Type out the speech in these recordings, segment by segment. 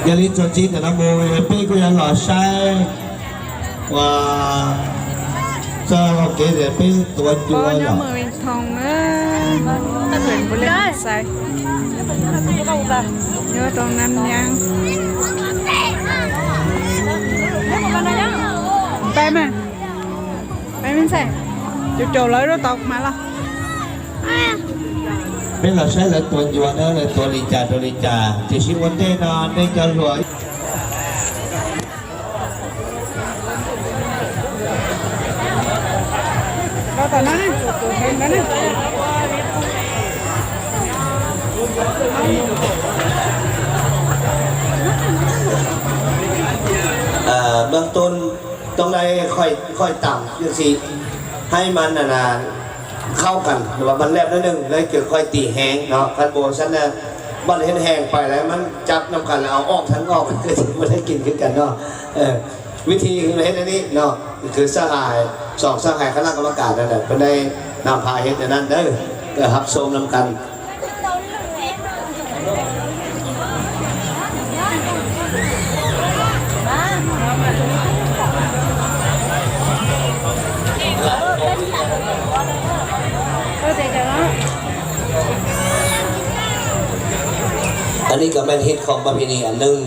Yog li txuas ntxiv ntawm no mus peb kuj yuav los saib uas txoj hau kev tias peb tuav cua los. Peb mas, peb mas ntxhais, caum caum lawv rau tau mas los. Peb los saib lawv tuav cua na, lawv tuav li cas rau li cas, tiam sis ua ntej no nej cov hluas Ơ, hnub tun, trong này khỏi, khỏi tạm dừng gì,ให้มัน เข้ากัน หรือว่ามันแลบนิดนึง แล้วเกิดค่อยตีแฮงเนาะ คันบ่ซั้นนะ มันเห็นแฮงไปแล้วมันจับนำกันแล้วเอาออกทั้งนอก มันก็สิบ่ได้กินคือกันเนาะ เออ วิธีเฮ็ดอันนี้เนาะ คือสหาย สองสหายคณะกรรมการนั่นแหละ เพิ่นได้นำพาเฮ็ดอันนั้นเด้อ เออ รับชมนำกัน อันนี้ก็แม่นฮิตของประเพณีอันหนึ่ง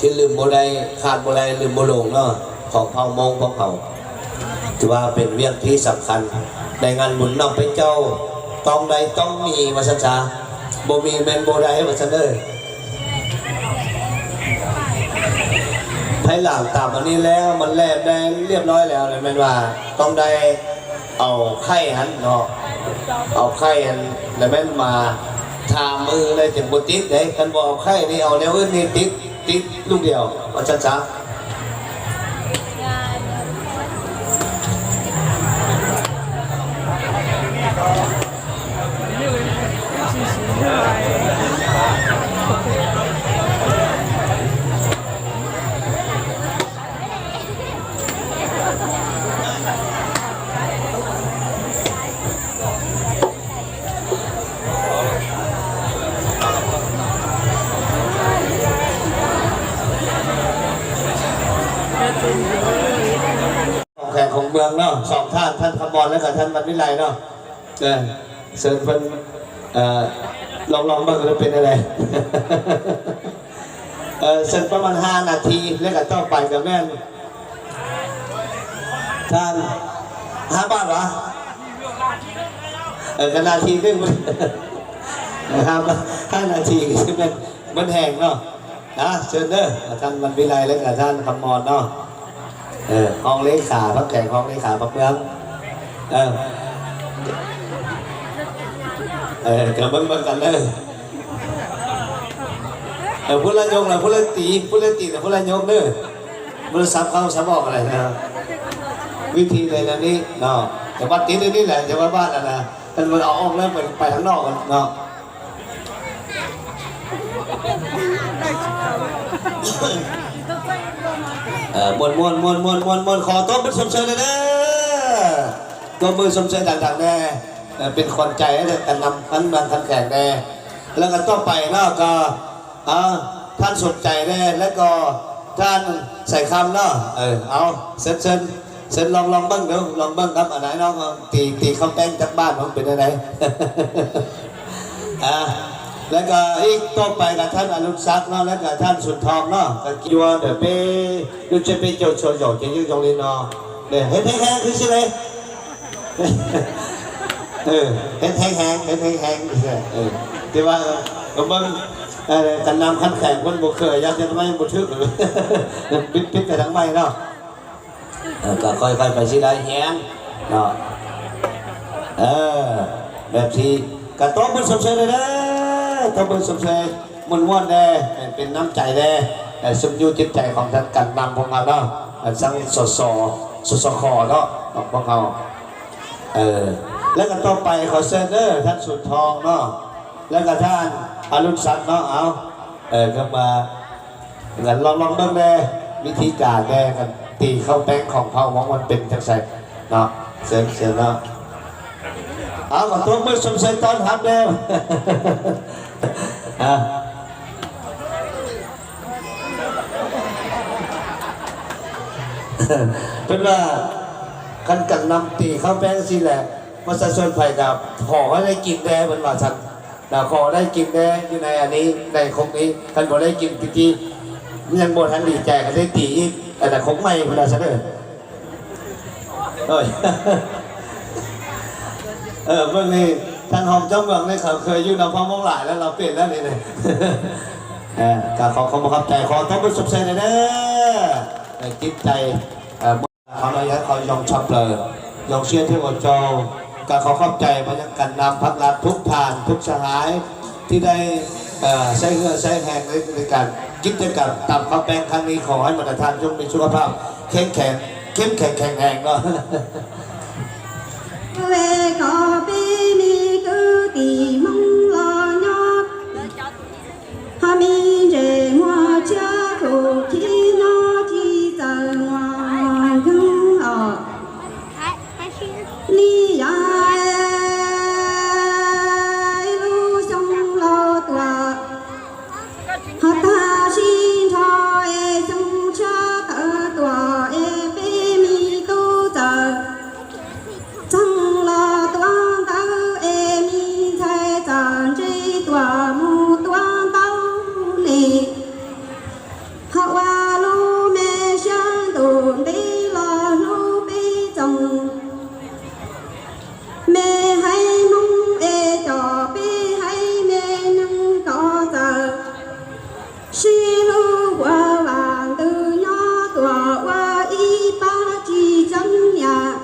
ที่ลืมบ่ได้ ขาดบ่ได้ ลืมบ่ลงเนาะ ของเผ่ามงพวกเขา ถือว่าเป็นเรื่องที่สำคัญ ในงานบุญน้องพระเจ้า ต้องได้ต้องมี ว่าซั่นซะ บ่มีแม่นบ่ได้ ว่าซั่นเด้อ ภายหลังตามอันนี้แล้ว มันแลบได้เรียบร้อยแล้วนะแม่นว่า ต้องได้เอาไข่หั้นเนาะ เอาไข่หั้น แล้วแม่นมาทามือเลยจึงบ่ติดเด้ คันบ่เอาไข่นี่ เอาแนวอื่นนี่ติด ติดลูกเดียว ว่าซั่นซะ ของแขกของเมืองเนาะ สองท่าน ท่านคำมร และกับท่านวันวิไลเนาะ เออ เชิญเพิ่น เอ่อ ลองลองเบิ่งแล้วเป็นอะไร เอ่อ เชิญประมาณห้านาที แล้วก็ต่อไปก็แม่น ท่าน ห้าบาทเหรอ เออ ก็นาทีครึ่ง ห้า ห้านาที ก็สิแม่น มันแห้งเนาะ นะ เชิญเด้อ ท่านวันวิไล และกับท่านคำมรเนาะ เออ ห้องเลขา พักแขก ห้องเลขา พักเมือง เออ เออ ก็เบิ่งเบิ่งกันเด้อ เออ ผู้ละยกนะ ผู้ละตี ผู้ละตีนะ ผู้ละยกเด้อ บ่ได้สับเข้าสับออกอะไรนะ วิธีเลยนะนี่เนาะ แต่ว่าติดอันนี้แหละ แต่ว่าบ้านนะนะ มันเอาออกแล้วไป ไปข้างนอกกันเนาะ เอ่อ ม่วนม่วนม่วนม่วนม่วนม่วน ขอตบมือชมเชยเลยเด้อ ตบมือชมเชยดังๆแน่ เอ่อ เป็นขวัญใจให้กับการนำ ขั้นนำขั้นแข่งแน่ แล้วก็ต่อไปเนาะ ก็ อ่า ท่านสมใจแน่ แล้วก็ท่านใส่คำเนาะ เออ เอา เชิญเชิญเชิญ ลองลองเบิ่งดู ลองเบิ่งครับ อันไหนเนาะ ตี ตีข้าวแป้งจากบ้านมันเป็นยังไง อ่า แล้วก็อีกต่อไปกับท่านอรุณศักดิ์เนาะ แล้วก็ท่านสุนทรเนาะ ก็คิดว่าเดี๋ยวไป ดูจะไปเจ้าชวนเจ้าจะยืดตรงนี้เนาะ เนี่ย เห็นแห้งๆคือสิเลย เออ เห็นแห้งๆ เห็นแห้งๆ เออ แต่ว่าก็เบิ่ง เอ่อ การนำขั้นแข่งมันบ่เคย ยัดยัดไม่บ่ถึก ปิดปิดไปทางไม่เนาะ เออ ก็ค่อยๆไปสิได้แฮงเนาะ เออ แบบที่ ก็ตบมือชมเชยเลยเด้อ ตบมือชมเชย ม่วนๆแน่ เป็นน้ำใจแน่ เอ่อ ซุมอยู่จิตใจของทางการนำของเราเนาะ เอ่อ ทั้ง สส สสข เนาะ ของพวกเรา เออ แล้วก็ต่อไปขอเชิญเด้อ ท่านสุนทรเนาะ แล้วก็ท่านอรุณศักดิ์เนาะ เอา เออ ก็มา งั้นลองลองเบิ่งแน่ วิธีการแน่ กันตีข้าวแป้งของเผ่ามงมันเป็นจังไสเนาะ เชิญเชิญเนาะ เอา ขอตบมือชมเชยต้อนรับแน่ อ่ะ Peb mas khan kam nam tim khab peeb si lawm, mas xav xua phais kom hom hab dai kis deb, peb mas xav kom hom dai kis deb yus na, a ni dai khoom ni khan npaum dai kis ti ti, yeej npaum heev li cas kha deb tim ib dai khoom mas peb mas xav Mej li, thaj hom coob mej li qhov khw yug nov phab Moob Laim lawm los pem lawm li. Kom qhov qhov muag qhov cai qhov thoob peb sub se na, tib cai, qhov no yog qhov zoo tshaj plaws, zoo siab thiab ua tsaug. Kom qhov qhov cai mas yeej kam nam phab lav thub thas thub sa hais, tib dai saib hwj saib heev li kam kib caj kam tam qhov peeb khab ni qhov hais mas thas zoo mi sub qhov phab kheeb kheev kheeb kheev kheev heev no. Ve kom peb me kwv tij Hmoob los nyob, ho me ntses muag tshiab tus khib nyob tsis txawm muag nkeeg os. Li yog ib lub xyoo los tuaj, ho tag sib nrho es xyoo tshiab tawm tuaj es peb me tub txawm txeeg los tua ntawv es me ntxhais txawm ntsib tuaj mus tua ntawv li. Ho ua lub me siab ntuj ntev los hlub peb txoos, me haiv Hmoob es coj peb haiv me neeg kom txawm sib hlub ua vam ntws nyob tuaj ua ib pab tsis tseeb yam.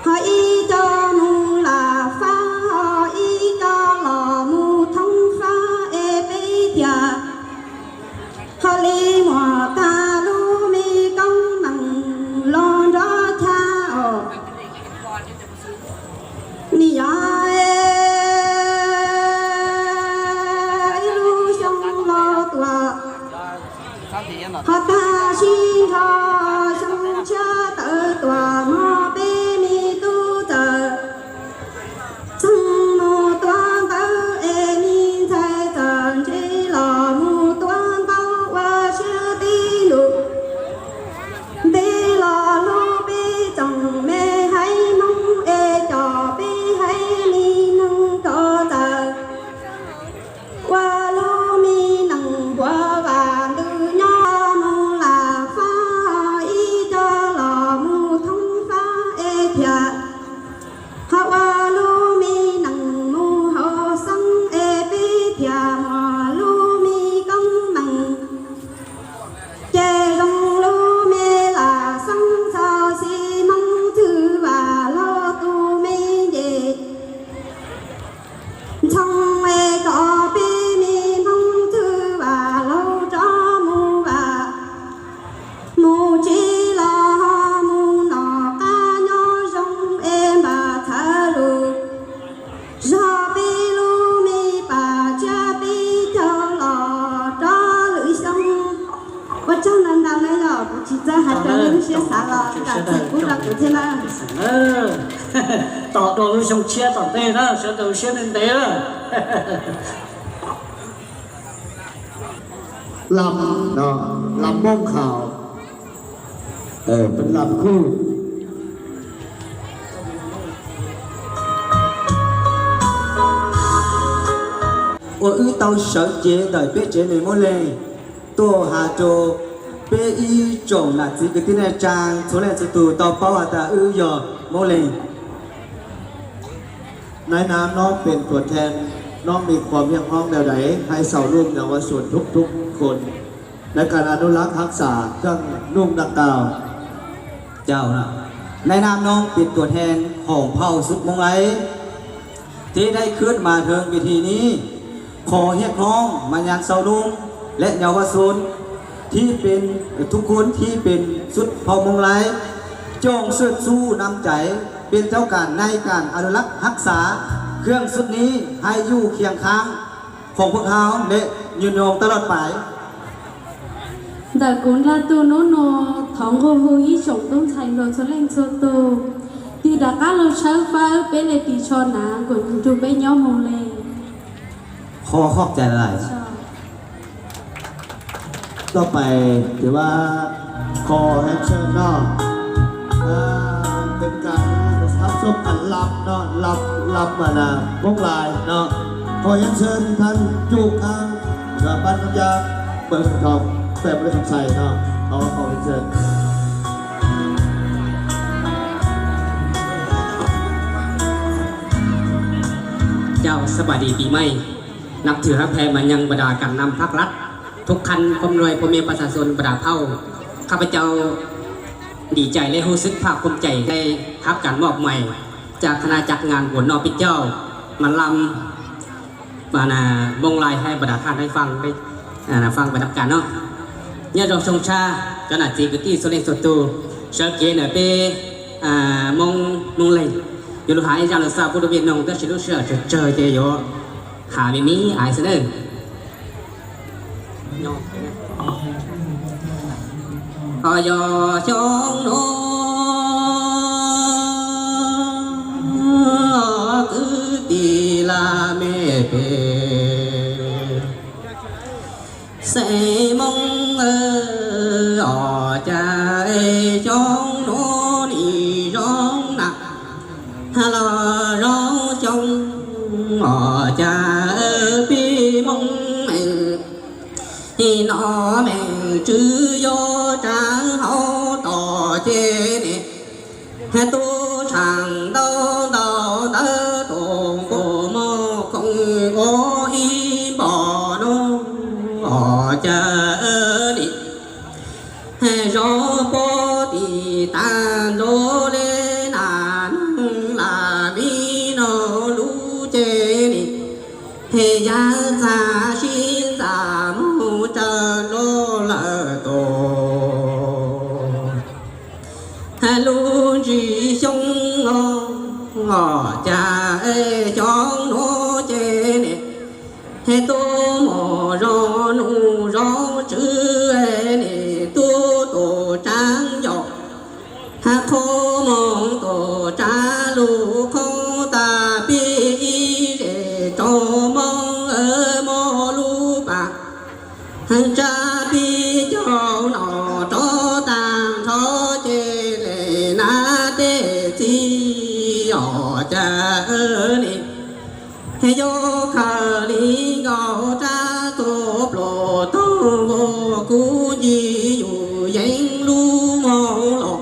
Ho ib co mus lam fab, ho ib co los mus thoob fab es peb thiaj ho li muaj tag lub me koob meem los nrov tshaj os. Ni yog ib lub xyoo los tuaj, ho tag sib nrho xyoo tshiab tawm tuaj mog peb me tub txawm txeeg mus tua ntawv es me ntxhais txawm ntsib los mus tua ntawv ua siab tib ntus. Ntev los hlub peb txoos me haiv Hmoob es coj peb haiv me neeg kom txawm ua lub me neej npuav vam ntws nyob mus lam fab, ho ib co los mus thoob fab es thiaj ho ua lub me neej mus hauv xeeb es peb thiaj muaj lub me koob meej. Ces zoo lub me lam xeeb txhoj xis Hmoob Thwj Vam laug tus me nce ntxhoo es kom peb me Hmoob Thwj Vam laug rov mus vam mus tsev los ho mus noj qab nyob zoo es npaj txhawv lus zog peb lub me pam tsiab peb caug los rov lwm xyoo. Ua tsaug ntau ntau na yog kuv tsis txawj hais raws li lub siab xav los zam txim pub rau kuv thiab na. Tos dua lub xyoo tshiab tom ntej na, sawv daws siab ntev ntev na. Lam, lam Moob Khaum, lam Khuj. Uas wb tau sawv cev ntawm peb tsev neeg Moob Leeg tuaj has rau peb ib tsoom nam txiv kwv tij neej tsa txhua leej txhua tus tau paub has tas wb yog Moob Leeg. Nai nam nov pem tuam thees nov mim khuam yaj hlob daws daim hais xaus nuj nyob ua suam thub thub khon nai kas nas nuj lab khab xam kheej nuj daj kaus. Nai nam nov pem tuam thees hoom phauj xub Moob Laib thiab dai khwb mas hwm vim thi ni qhov hiaj khoob mas nyas xaus nuj lej nyob ua suam thiab pem thub khon thiab pem xub phauj Moob Laib coom xwb xub nam caiv pem cov kam nai kam a lub lab hab xav kheej xub ni hais yus khiam khaam foom phuv hauv lej nyuj nyoos taj loj pais. Ntawm kuv nra tus nub nua thov nqua hu ib tsoom tub ntxhais hluas txhua leej txhua tus tig rov qab los tshawb fawb peb le ris tsho nav nkaus nrug peb nyob moo le. Qhov qhov cai lais toj pais tias vaj Khov hev tshee no, peb kab xab xom kas lab no, lab lab mas na Moob Lais no. Khov hev tshee thaj cuj kaab, pab nab yab pawg thoo, peb pab lej xom xais no, khov hev tshee. เจ้า สบายดีปีใหม่ นับถือฮักแพงมายังบรรดาการนำพรรครัฐทุกท่าน พร้อมด้วยพ่อแม่ประชาชนบรรดาเผ่า ข้าพเจ้าดีใจและรู้สึกภาคภูมิใจได้รับการมอบหมายจากคณะจัดงานบวชนอกเป็นเจ้ามาลำ มานา Moob Lais ให้บรรดาท่านได้ฟัง ได้ อ่า ฟังไปนำกันเนาะ Nyob zoo xyoo tshaj cov nam txiv kwv tij txhua leej txhua tus, sawv kev ntawm peb Moob, Moob Leeg yuav lug has ib zaj lug xav pub rua peb noog, tab sis lub sij hawm tsawg tsawg ces yuav has me me ais xwb nawb. Ho yog xyoo nuav kwv tij laj mej peb xeem Moob, os cas xyoo nuav nim zoo na, los zoo xyoo, os cas peb Moob meem, noj meem tswv yuav tsav hauv toj ces ne, tub tshaaj ntau ntau ntawd tuaj nquas mog koom ua ib npoj nuav, os cas ne, zoo puag tim taag nrho le na, laj mej noj lub ces ne, yav txag sib ntxag moog tsaws nrho lawm tus. Lub ntsis xyoo, os cas xyoo nuav ces ne, tub muaj zoo nuj zoo tswv ne, tub tuaj tsav yog, qhov moog tuaj tsav lug qhov tag peb ib zej tsoom Moob muaj lub paab, tsav peb caug no rov taag nrho ces le na tej txiv, os cas ne, yuav khaws le nkaus rab tug pluas taag vag kuv nce yus yeej lub moog los,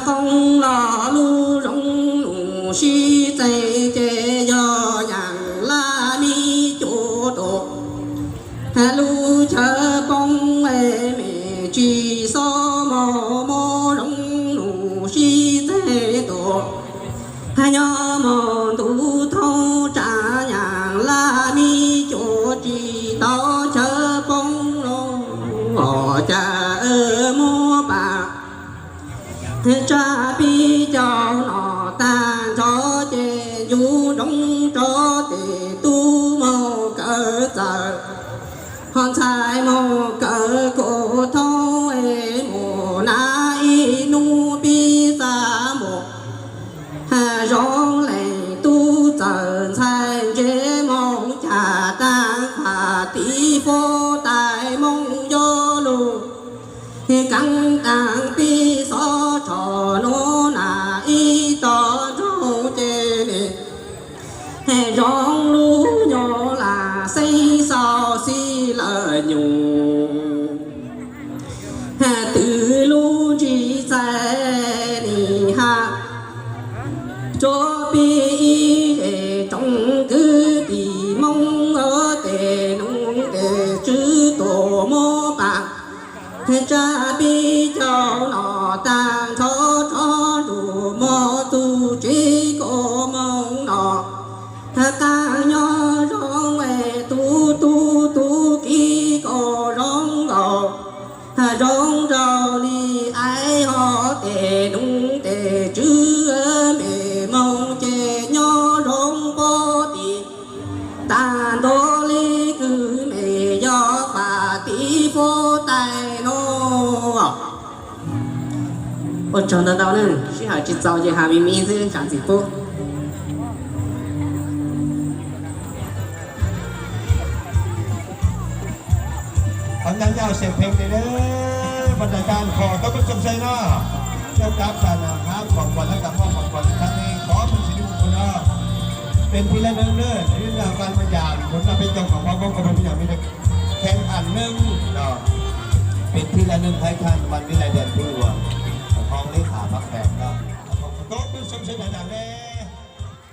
qoob los lub zoo nuj sib txees ces yog yaam laj mej cuav tuaj, lub chaw poob mej tsis xob mog, muaj zoo nuj sib txees tuaj, nyob moog ntuj thoob tsav yaam laj mej cuav tsis tau chaw poob los, os cas muab paab, tsav peb caug no taag nrho ces yuav zoo rov tes tub moog kawm txawm, ho ntxhais moog kawm kuv thoob es mus na ib nub peb xaav mus, zoo leej tub txawm ntxhais ntse moog caag taag, pab tiv fuab tais moog yuav lug kaab taag peb xob tshov nuav na ib tog nroog ces ne, zoo lub nyuas lam xeeb xaus xib lawm nyuas, twb lub ntsis txais ne has, tsuav peb ib zej tsoom kwv tij Moob, tes nuj tes tswv tuaj muab paab, tsav peb caug no taag nrho rov zuj zus moog txug tsev kuv moog no, qaab nyob zoo es tub tub tub kiv kuv zoo nkaus, zoo nraug li aiv, ho tes nuj tes tswv mej moog ces nyob zoo puag tim taag nrho le kws mej yog pab tiv fuab tais nuav. Ua tsaug ntau ntau na, sij hawm tsis txaus ces has me me xwb tsaav txim pub. Qhov ncauj ncauj Xeem Pheej tes nawb. Phần đại tàng của các bác trong xe đó. Theo các bạn, à, hát vòng quà, tất cả các phần quà các em có phần sự ủng hộ đó. Phần thi là nâng nữa, thế nên là các bạn mà già muốn là bên trong phòng bóng có bên nhà mình được khen ăn nâng đó. Phần thi là nâng hai thằng mà đi lại